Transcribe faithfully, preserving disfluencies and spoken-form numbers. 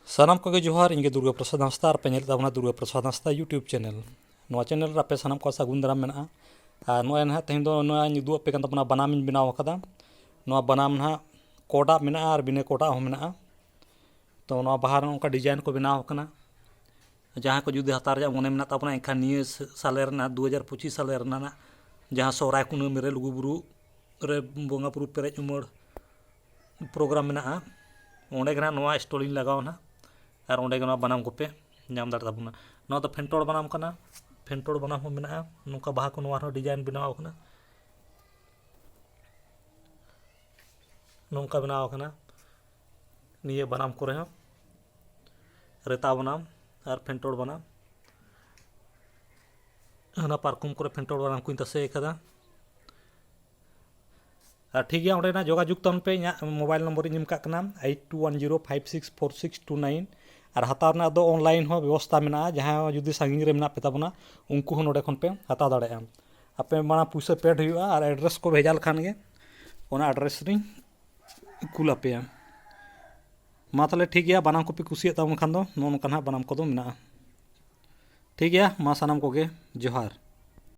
ᱥᱟᱱᱟᱢ ᱠᱚᱜᱮ ᱡᱚᱦᱟᱨ᱾ ᱤᱧ ᱜᱮ ᱫᱩᱨᱜᱟ ᱯᱨᱚᱥᱟᱫᱽ ᱦᱟᱸᱥᱫᱟ, ᱟᱨ ᱯᱮ ᱧᱮᱞᱮᱫ ᱛᱟᱵᱚᱱᱟ ᱫᱩᱨᱜᱟ ᱯᱨᱚᱥᱟᱫᱽ ᱦᱟᱸᱥᱫᱟ YouTube ᱪᱮᱱᱮᱞ᱾ ᱱᱚᱣᱟ ᱪᱮᱱᱮᱞ ᱨᱮ ᱟᱯᱮ ᱥᱟᱱᱟᱢ ᱠᱚᱣᱟᱜ ᱥᱟᱹᱜᱩᱱ ᱫᱟᱨᱟᱢ ᱢᱮᱱᱟᱜᱼᱟ᱾ ᱟᱨ ᱱᱚᱜᱼᱚᱭ ᱱᱟᱦᱟᱜ ᱛᱮᱦᱮᱧ ᱫᱚ ᱱᱚᱣᱟᱧ ᱩᱫᱩᱜ ᱟᱯᱮ ᱠᱟᱱ ᱛᱟᱵᱚᱱᱟ, ᱵᱟᱱᱟᱢ ᱤᱧ ᱵᱮᱱᱟᱣ ᱟᱠᱟᱫᱟ᱾ ᱱᱚᱣᱟ ᱵᱟᱱᱟᱢ ᱱᱟᱦᱟᱜ ᱠᱚᱰᱟᱜ ᱢᱮᱱᱟᱜᱼᱟ ᱟᱨ ᱵᱤᱱᱟᱹ ᱠᱚᱰᱟᱜ ᱦᱚᱸ ᱢᱮᱱᱟᱜᱼᱟ᱾ ᱛᱚ ᱱᱚᱣᱟ ᱵᱟᱦᱟ ᱨᱮ ᱚᱱᱠᱟ ᱰᱤᱡᱟᱭᱤᱱ ᱠᱚ ᱵᱮᱱᱟᱣ ᱟᱠᱟᱱᱟ᱾ ᱡᱟᱦᱟᱸᱭ ᱠᱚ ᱡᱩᱫᱤ ᱦᱟᱛᱟᱣ ᱨᱮᱭᱟᱜ ᱢᱚᱱᱮ ᱢᱮᱱᱟᱜ ᱛᱟᱵᱚᱱᱟ, ᱮᱱᱠᱷᱟᱱ ᱱᱤᱭᱟᱹ ᱥᱟᱞᱮ ᱨᱮᱱᱟᱜ, ᱫᱩ ᱦᱟᱡᱟᱨ ᱯᱚᱸᱪᱤᱥ ᱥᱟᱞᱮ ᱨᱮᱱᱟᱜ ᱡᱟᱦᱟᱸ ᱥᱚᱦᱨᱟᱭ ᱠᱩᱱᱟᱹᱢᱤ ᱨᱮ ᱞᱩᱜᱩᱵᱩᱨᱩ ᱨᱮ ᱵᱚᱸᱜᱟ ᱵᱩᱨᱩ ᱯᱮᱨᱮᱡ ᱩᱢᱟᱹᱲ ᱯᱨᱳᱜᱨᱟᱢ ᱢᱮᱱᱟᱜᱼᱟ, ᱚᱸᱰᱮ ᱜᱮ ᱱᱟᱦᱟᱜ ᱱᱚᱣᱟ ᱥᱴᱚᱞ ᱤᱧ ᱞᱟᱜᱟᱣᱟ ᱱᱟᱦᱟᱜ᱾ ᱟᱨ ᱚᱸᱰᱮ ᱜᱮ ᱱᱚᱣᱟ ᱵᱟᱱᱟᱢ ᱠᱚᱯᱮ ᱧᱟᱢ ᱫᱟᱲᱮ ᱛᱟᱵᱚᱱᱟ᱾ ᱱᱚᱣᱟ ᱫᱚ ᱯᱷᱮᱱᱴᱚᱲ ᱵᱟᱱᱟᱢ ᱠᱟᱱᱟ, ᱯᱷᱮᱱᱴᱚᱲ ᱵᱟᱱᱟᱢ ᱦᱚᱸ ᱢᱮᱱᱟᱜᱼᱟ᱾ ᱱᱚᱝᱠᱟ ᱵᱟᱦᱟ ᱠᱚ ᱱᱚᱣᱟ ᱨᱮᱦᱚᱸ ᱰᱤᱡᱟᱭᱤᱱ ᱵᱮᱱᱟᱣ ᱟᱠᱟᱱᱟ᱾ ᱱᱚᱝᱠᱟ ᱵᱮᱱᱟᱣ ᱟᱠᱟᱱᱟ ᱱᱤᱭᱟᱹ ᱵᱟᱱᱟᱢ ᱠᱚᱨᱮ ᱦᱚᱸ, ᱨᱮᱛᱟ ᱵᱟᱱᱟᱢ ᱟᱨ ᱯᱷᱮᱱᱴᱚᱲ ᱵᱟᱱᱟᱢ᱾ ᱦᱟᱱᱟ ᱯᱟᱨᱠᱚᱢ ᱠᱚᱨᱮ ᱯᱷᱮᱱᱴᱚᱲ ᱵᱟᱱᱟᱢ ᱠᱚᱧ ᱛᱟᱥᱮ ᱟᱠᱟᱫᱟ᱾ ᱟᱨ ᱴᱷᱤᱠ ᱜᱮᱭᱟ, ᱚᱸᱰᱮᱱᱟᱜ ᱡᱳᱜᱟᱡᱳᱜᱽ ᱛᱟᱵᱚᱱ ᱯᱮ᱾ ᱤᱧᱟᱹᱜ ᱢᱳᱵᱟᱭᱤᱞ ᱱᱚᱢᱵᱚᱨ ᱤᱧ ᱮᱢ ᱠᱟᱜ ᱠᱟᱱᱟ, eight two one zero five six four six two nine. ᱟᱨ ᱦᱟᱛᱟᱣ ᱨᱮᱱᱟᱜ ᱫᱚ ᱚᱱᱞᱟᱭᱤᱱ ᱦᱚᱸ ᱵᱮᱵᱚᱥᱛᱟ ᱢᱮᱱᱟᱜᱼᱟ᱾ ᱡᱟᱦᱟᱸᱭ ᱡᱩᱫᱤ ᱥᱟᱺᱜᱤᱧ ᱨᱮ ᱢᱮᱱᱟᱜ ᱯᱮ ᱛᱟᱵᱚᱱᱟ, ᱩᱱᱠᱩ ᱦᱚᱸ ᱱᱚᱰᱮ ᱠᱷᱚᱱ ᱯᱮ ᱦᱟᱛᱟᱣ ᱫᱟᱲᱮᱭᱟᱜᱼᱟ᱾ ᱟᱯᱮ ᱢᱟᱲᱟᱝ ᱯᱩᱭᱥᱟᱹ ᱯᱮᱰ ᱦᱩᱭᱩᱜᱼᱟ ᱟᱨ ᱮᱰᱨᱮᱥ ᱠᱚ ᱵᱷᱮᱡᱟ ᱞᱮᱠᱷᱟᱱ ᱜᱮ ᱚᱱᱟ ᱮᱰᱨᱮᱥ ᱨᱤᱧ ᱠᱩᱞ ᱟᱯᱮᱭᱟ᱾ ᱢᱟ ᱛᱟᱦᱚᱞᱮ ᱴᱷᱤᱠ ᱜᱮᱭᱟ, ᱵᱟᱱᱟᱢ ᱠᱚᱯᱮ ᱠᱩᱥᱤᱭᱟᱜ ᱛᱟᱵᱚᱱ ᱠᱷᱟᱱ ᱫᱚ ᱱᱚᱜᱼᱚ ᱱᱚᱝᱠᱟ ᱱᱟᱦᱟᱜ ᱵᱟᱱᱟᱢ ᱠᱚᱫᱚ ᱢᱮᱱᱟᱜᱼᱟ᱾ ᱴᱷᱤᱠ ᱜᱮᱭᱟ, ᱢᱟ ᱥᱟᱱᱟᱢ ᱠᱚᱜᱮ ᱡᱚᱦᱟᱨ᱾